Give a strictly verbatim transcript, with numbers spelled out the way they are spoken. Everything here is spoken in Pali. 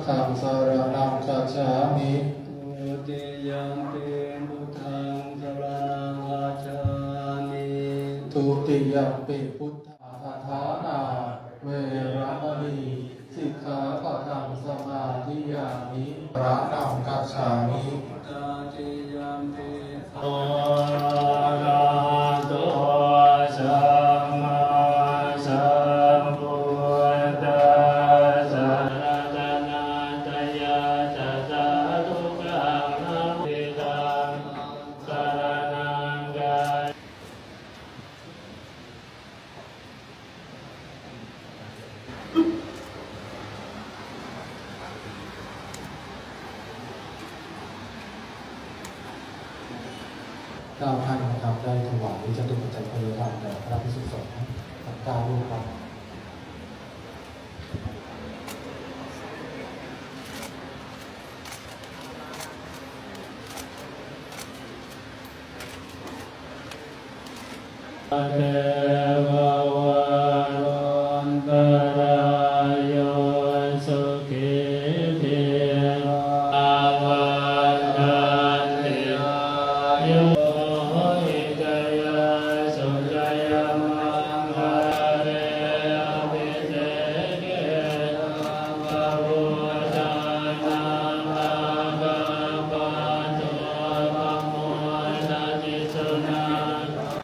Buddhaṃ saraṇaṃ gacchāmi. Dutiyampi buddhaṃ saraṇaṃ gacchāmi. Dutiyampi buddhaṃ. Adānā veramaṇī sikkhāpadaṃ samādiyāmi. Saraṇaṃ gacchāmi. Tatiyampi. Arahato sammāsambuddhassa. Ratanattayassa sādhukaṃ anuttaraṃ saraṇaṃ gacchāmi. เก้าท่านนะครับ ได้ถวายจตุปัจจัยทายธรรมแด่พระภิกษุสงฆ์ทั้งเก้ารูปครับ Deva